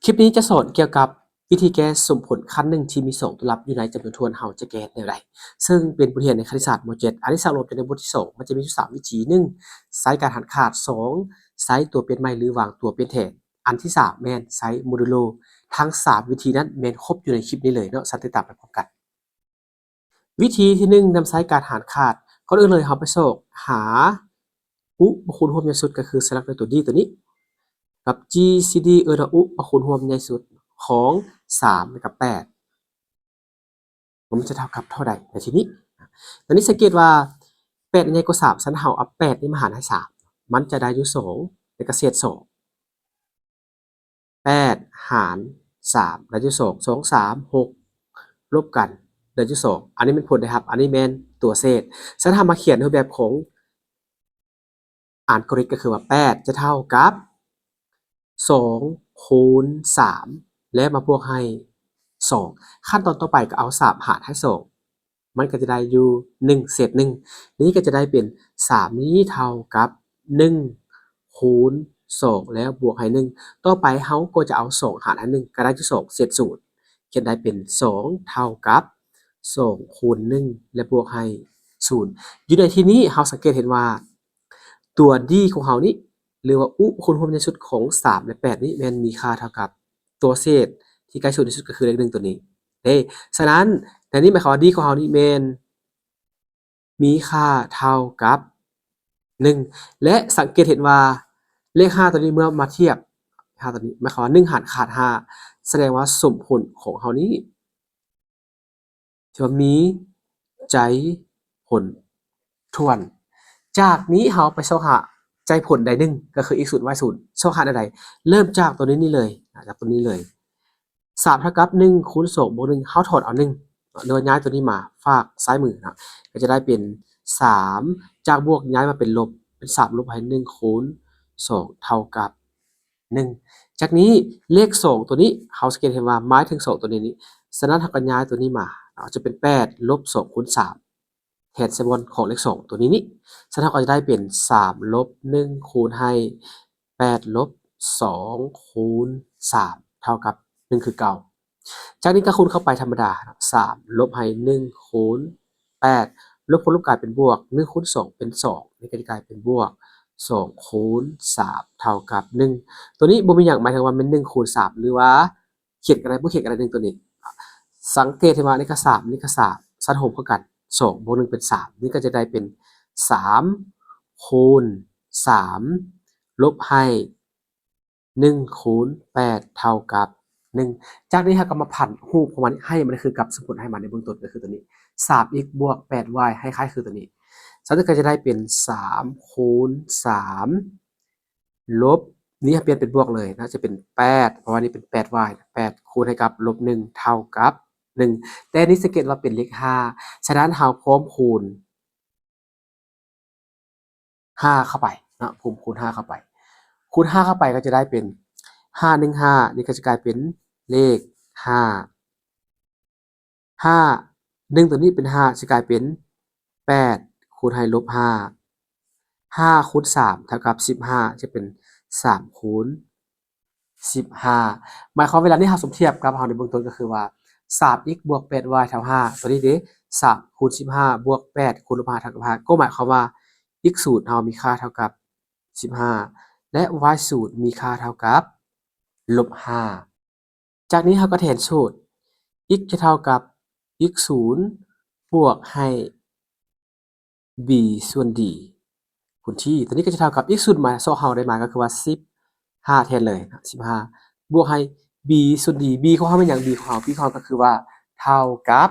ຄລິບນີ້ຈະສອນກ່ຽວກັບວິທີແກ້ສົມຜົນຂັ້ນໜຶ່ງທີ່ມີສອງຕົວລັບຢູ່ໃນຈຳນວນຖ້ວນ ເຮົາຈະແກ້ແນວໃດ? ເຊິ່ງເປັນບົດຮຽນໃນຄະນິດສາດ ມໍເຈັດ ອາ ອັນນີ້ສະຫຼຸບຢູ່ໃນບົດທີສອງ ມັນຈະມີຢູ່ສາມວິທີ. ໜຶ່ງ ໃຊ້ການຫານຂາດ. ສອງ ໃຊ້ຕົວປ່ຽນໃໝ່ ຫຼື ວາງຕົວປ່ຽນແທນ. ອັນທີສາມແມ່ນໃຊ້ໂມດູໂລ. ທັງສາມວິທີນັ້ນແມ່ນຄົບຢູ່ໃນຄລິບນີ້ເລີຍເນາະ. ຊັ້ນຕິດຕາມໄປພ້ອມກັນ. ວິທີທີໜຶ່ງ ນຳໃຊ້ການຫານຂາດ. ກ່ອນອື່ນເລີຍ ເຮົາໄປຊອກຫາອຸປະຄູນຮ່ວມໃຫຍ່ສຸດ ກໍຄືສັນລັກດ້ວຍຕົວ D ຕົວນີ້ ກັບ G C D ເອີ້ນວ່າອຸປະຄູນຮ່ວມໃຫຍ່ສຸດຂອງສາມ ແລະ ກັບແປດ ວ່າມັນຈະເທົ່າກັບເທົ່າໃດໃນທີ່ນີ້. ຕອນນີ້ສັງເກດວ່າແປດໃຫຍ່ກວ່າສາມ, ສະນັ້ນເຮົາເອົາແປດນີ້ມາຫານໃຫ້ສາມ ມັນຈະໄດ້ຢູ່ສອງ ແລ້ວກໍເສດສອງ. ແປດຫານສາມໄດ້ຢູ່ສອງ ສອງ ສາມ ຫົກ ລົບກັນໄດ້ຢູ່ສອງ. ອັນນີ້ແມ່ນຜົນໄດ້ຮັບ, ອັນນີ້ແມ່ນຕົວເສດ. ສະນັ້ນເຮົາມາຂຽນໃນຮູບແບບຂອງອັນກອຣິດ ກໍຄືວ່າແປດຈະເທົ່າກັບສອງຄູນສາມ ແລ້ວມາບວກໃຫ້ສອງ. ຂັ້ນຕອນຕໍ່ໄປກໍເອົາສາມຫານໃຫ້ສອງ ມັນກໍຈະໄດ້ຢູ່ໜຶ່ງເສດໜຶ່ງ. ນີ້ກໍຈະໄດ້ເປັນສາມນີ້ເທົ່າກັບໜຶ່ງຄູນສອງ ແລ້ວບວກໃຫ້ໜຶ່ງ. ຕໍ່ໄປເຮົາກໍຈະເອົາສອງຫານໃຫ້ໜຶ່ງ ກໍໄດ້ຢູ່ສອງເສດສູນ ຂຽນໄດ້ເປັນສອງເທົ່າກັບສອງຄູນໜຶ່ງ ແລະ ບວກໃຫ້ສູນ. ຢູ່ໃນທີ່ນີ້ເຮົາສັງເກດເຫັນວ່າຕົວ D ຂອງເຮົານີ້ ຫຼືວ່າອຸປະຄູນຮ່ວມໃຫຍ່ສຸດຂອງສາມ ແລະ ແປດນີ້ ແມ່ນມີຄ່າເທົ່າກັບຕົວເສດທີ່ໃກ້ສູນທີ່ສຸດ ກໍຄືເລກໜຶ່ງຕົວນີ້ເດ້. ສະນັ້ນໃນນີ້ໝາຍຄວາມວ່າ D ຂອງເຮົານີ້ແມ່ນມີຄ່າເທົ່າກັບໜຶ່ງ ແລະ ສັງເກດເຫັນວ່າເລກຫ້າຕົວນີ້ເມື່ອມາທຽບ ຫ້າຕົວນີ້ ໝາຍຄວາມວ່າໜຶ່ງຫານຂາດຫ້າ ສະແດງວ່າສົມຜົນຂອງເຮົານີ້ ຖືວ່າມີໃຈຜົນຖ້ວນ. ຈາກນີ້ເຮົາໄປຊອກຫາໃຈຜົນໃດໜຶ່ງ ກໍຄື x ສູນ y ສູນ ຊອກຫາແນວໃດ? ເລີ່ມຈາກຕົວນີ້ນີ້ເລີຍ ຈາກຕົວນີ້ເລີຍ ສາມເທົ່າກັບໜຶ່ງຄູນສອງບວກໜຶ່ງ ເຮົາຖອນເອົາໜຶ່ງ ຫຼືວ່າຍ້າຍຕົວນີ້ມາຟາກຊ້າຍມືເນາະ ກໍຈະໄດ້ເປັນສາມ ຈາກບວກຍ້າຍມາເປັນລົບ ເປັນສາມລົບໃຫ້ໜຶ່ງຄູນສອງເທົ່າກັບ ໜຶ່ງ. ຈາກນີ້ເລກສອງຕົວນີ້ ເຮົາສັງເກດເຫັນວ່າໝາຍເຖິງສອງຕົວນີ້ນີ້ ສະນັ້ນເຮົາກໍຍ້າຍຕົວນີ້ມາເນາະ ຈະເປັນແປດລົບສອງຄູນສາມ ແທນໃສ່ບ່ອນຂອງເລກສອງຕົວນີ້ນີ້ ສະນັ້ນເຮົາກໍຈະໄດ້ເປັນສາມລົບໜຶ່ງຄູນໃຫ້ແປດລົບສອງຄູນສາມເທົ່າກັບໜຶ່ງຄືເກົ່າ. ຈາກນີ້ກໍຄູນເຂົ້າໄປທຳມະດາ ສາມລົບໃຫ້ໜຶ່ງຄູນແປດ ລົບຄູນລົບກາຍເປັນບວກ ໜຶ່ງຄູນສອງເປັນສອງ ນີ້ກໍຈະກາຍເປັນບວກສອງຄູນສາມເທົ່າກັບໜຶ່ງ. ຕົວນີ້ບໍ່ມີຫຍັງ ໝາຍເຖິງວ່າແມ່ນໜຶ່ງຄູນສາມ ຫຼືວ່າຂຽນກໍໄດ້ ບໍ່ຂຽນກໍໄດ້ ໜຶ່ງຕົວນີ້. ສັງເກດເຫັນວ່ານີ້ກໍສາມ ນີ້ກໍສາມ ສັດໂຮມຄືກັນ ສອງບວກໜຶ່ງເປັນສາມ ນີ້ກໍຈະໄດ້ເປັນສາມຄູນສາມ ລົບໃຫ້ ໜຶ່ງຄູນແປດເທົ່າກັບໜຶ່ງ. ຈາກນີ້ເຮົາກໍມາຜັນຮູບຂອງມັນໃຫ້ມັນຄືກັບສົມຜົນໃຫ້ມັນໃນເບື້ອງຕົ້ນ ກໍຄືຕົວນີ້ ສາມ x ບວກ ແປດ y ໃຫ້ຄ້າຍຄືຕົວນີ້. ສະນັ້ນກໍຈະໄດ້ເປັນສາມຄູນສາມ ລົບ ນີ້ເຮົາປ່ຽນເປັນບວກເລີຍນະ ຈະເປັນແປດ ເພາະວ່ານີ້ເປັນ ແປດ y ແປດຄູນໃຫ້ກັບລົບໜຶ່ງເທົ່າກັບໜຶ່ງ. ແຕ່ນີ້ສັງເກດວ່າເປັນເລກຫ້າ ສະນັ້ນເຮົາພ້ອມຄູນ ຫ້າເຂົ້າໄປເນາະ ພູມຄູນຫ້າເຂົ້າໄປ ຄູນຫ້າເຂົ້າໄປກໍຈະໄດ້ເປັນຫ້າໜຶ່ງຫ້າ ນີ້ກໍຈະກາຍເປັນເລກຫ້າ ຫ້າ ໜຶ່ງຕົວນີ້ເປັນຫ້າ ຊິກາຍເປັນແປດຄູນໃຫ້ລົບຫ້າ ຫ້າຄູນສາມເທົ່າກັບສິບຫ້າ ຈະເປັນສາມຄູນ ສິບຫ້າ ໝາຍຄວາມເວລານີ້ເຮົາສົມທຽບກັບເຮົາໃນເບື້ອງຕົ້ນກໍຄືວ່າ ສາມ x ບວກ ແປດ y ເທົ່າ ຫ້າ ຕົວນີ້ເດ ສາມ ຄູນ ສິບຫ້າ ບວກ ແປດ ຄູນ ລົບ ຫ້າ ເທົ່າກັບ ຫ້າ ກໍໝາຍຄວາມວ່າ x ສູນເຮົາມີຄ່າເທົ່າກັບ ສິບຫ້າ ແລະ y ສູນມີຄ່າເທົ່າກັບ ລົບ ຫ້າ. ຈາກນີ້ເຮົາກໍແທນສູດ x ຈະເທົ່າກັບ x ສູນ ບວກໃຫ້ b ສ່ວນ d ຄູນ t ຕົວນີ້ກໍຈະເທົ່າກັບ x ສູນມາ ຊອກເຮົາໄດ້ມາກໍຄືວ່າສິບຫ້າແທນເລີຍ ສິບຫ້າ ບວກໃຫ້ b ສ່ວນ d b ຂອງເຮົາແມ່ນຫຍັງ b ຂອງເຮົາ b ຂອງເຮົາກໍຄືວ່າເທົ່າກັບ